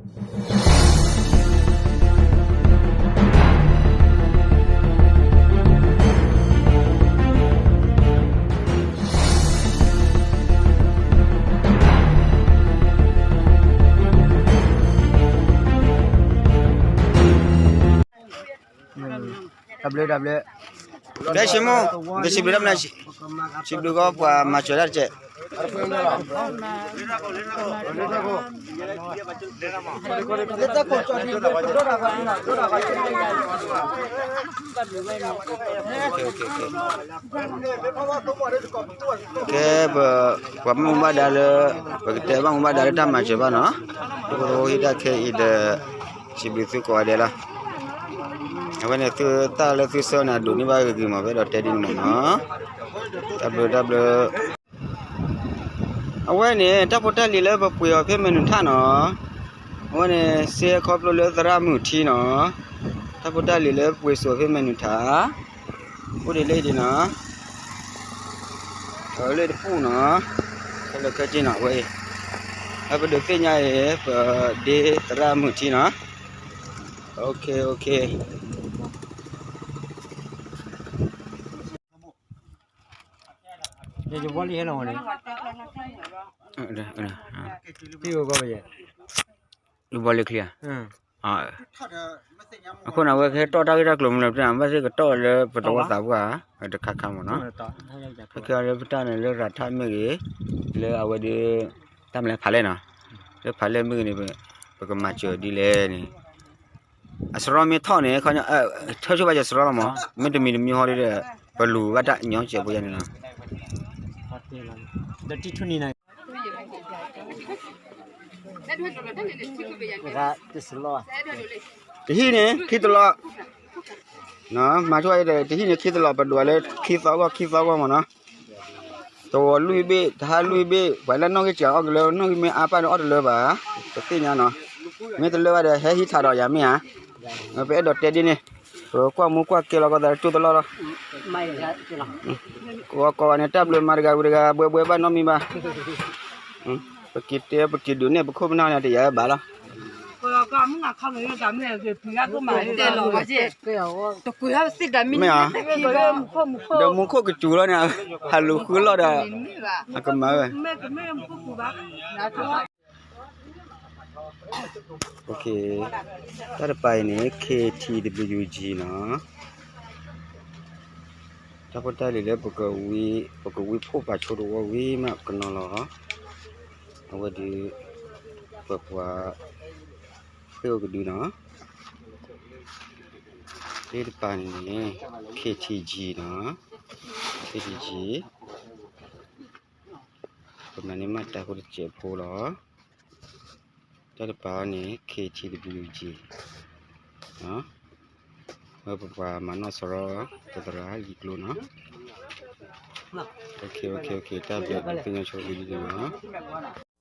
တၢ်ဘျုးတၢ်ဘျုး, ကဲ စံမိၣ်, နစံးဘျုးတၢ်မနုၤ, စံးဘျုးဃီပှၤမၤစၢၤတၢ်တကဲး. ကဲ ပှၤဘၣ်မူဘၣ်ဒါလၢ ပကတဲဘၣ်မူဘၣ်ဒါလၢတၢ်မၤစၢၤဘၣ်နီၤ, တဖိသဖိဟံၣ်တၢ်ခဲအံၤဒီး စံးဘျုးသုကိးဂၤဒဲးလီၤ. အဝဲန့ၣ် သုတၢ်လၢသုဆၢန့ၣ် အဒိးန့ၢ်ဘၣ်ဂ့ၤဂ့ၤမး ပအဲၣ်ဒိးတဲဒ်န့ၣ်မးနီၤ. တၢ်ဘျုးတၢ်ဘျုး. အဝဲန့ၣ် တၢ်ဖိတၢ်လံၤလၢပပှ့ၤအီၤဖဲမဲာ်နုာ်ထၣ်နီၤ, အဝဲန့ၣ် စ့ခီဖျိလၢသရၣ်မုၢ်ထံနီၤ, တၢ်ဖိတၢ်လံၤလၢပပှ့ၤစိာ်ဖဲမဲာ်နုာ်ထၣ်, အိၣ်ဒံးလၢအံၤဒံးနီၤ, လၢတပူၤနီၤ, ခဲလၢာ်ခဲဆ့နီၤ အဝဲအံၤ, အပဒုးသ့ၣ်ညါအံၤ ပဒ့သရၣ်မုၢ်ထံနီၤ, အိၣ်ခ့ အိၣ်ခ့. ယဘီလံဟဲလီၤန့ၣ်, ယဘီလံချံဧါ, အဃိန့ၣ် အဝဲကဟဲတီၣ်တၢ်ဂ့ၢ်တၢ်ကျိၤမနုၤလဲၣ် ဘၣ်သ့ၣ်ကတီၣ်လၢပသဝီသးပှၢ် တခါခါမ့ၢ်နီၤ, ခဲကဲလၢပတၢ်န့ၣ်လၢရၤထၣ်မ့ၢ်ဂ့ၤ, လၢအဝဲဒၣ် တၢ်မလဲၣ်ဖးလဲၣ်နီၤ, လၢဖးလဲၣ်မ့ၢ်ဂ့ၤန့ၣ် ပကမၤစၢၤဒ်လဲၣ်န့ၣ် အစရီမ့ၢ်ထီၣ်န့ၣ် ထၢဆိဘၣ်ယစရီလီၤမး, မ့ၢ်တမံၤတမံၤဟီဒ်ဒီး ပလူၤဘၣ်တၢ်ညီစဲးဖိယါန့ၣ်လီၤ. တဟံၣ်န့ၣ် ခံတလီၤ, မၤဆိဒီး တဟံၣ်န့ၣ် ခံတလီၤ ပဒွးလၢခံသီဂီၢ် ခံသီဂီၢ်မးနီၤ. တဝီၤလွံၢ်ဘ့ၣ် တဟါလွံၢ်ဘ့ၣ် ပှၤလၢနီၣ်ဂံၢ်စှၤအီၣ်ကလၢ နီၣ်ဂံၢ်မ့ၢ်အါပၢ်ဒီးအီၣ်တလၢဘၣ်, ပသ့ၣ်ညါနီၤ, မ့ၢ်တလၢဘၣ်ဒီး ဟဲဟံးထးဒီးယၤမ့ၢ်ဧါ, ပအဲၣ်ဒိးတဲဒ်န့ၣ်, ပကွၢ်မူကွၢ်ကဲလီၤကီသးကၠိတလီၢ်လီၤ. ကိးဂၤကိးဂၤန့ၣ် တၢ်ဘျုးမၤတဂၤဝံၤတဂၤ ဘှဲဘှဲဘၣ်နီတမံၤဘၣ်. ပက့ၤတဲ ပက့ၤဒုးနဲၣ်ပခိၣ်ပနၢ်န့ၣ် တယၤဘၣ်လီၤ. မ့ၢ်ဧါ, ဒီးမူခိၣ်ကစူၤလီၤန့ၣ် ဟးလူၤဃုလီၢ်ဒီး အကမၤဝဲ တၢ်တပၤအံၤန့ၣ် ခ့ထံဒဘလယူကၠံ နီၤ, တၢ်ဖိတၢ်လံၤလၢ ပကဝံဖှိၣ်ပာ်ဆိတဝီဝံၤမးကနီၤလီၤ. အဝဲဒုး ပပှၤ ဃ့ၢ်အိၣ်ကဒုနီၤ, သ့ၣ်တပၤန့ၣ်န့ၣ် ခ့ထံကၠံ နီၤ, ခ့ထံကၠံ ပမၤန့ၢ်မးတၢ်ဖိတစဲးဖိလီၤ. တၢ်တပၤန့ၣ် ခ့ထံဒဘလယူကၠံ ပပှၤမၤနီၣ်စရီ ပသရၣ်လံၤကျိနီၤ. တၢ်ဘျုး ပသ့ၣ်ညါဆိဝံၤလံနီၤ.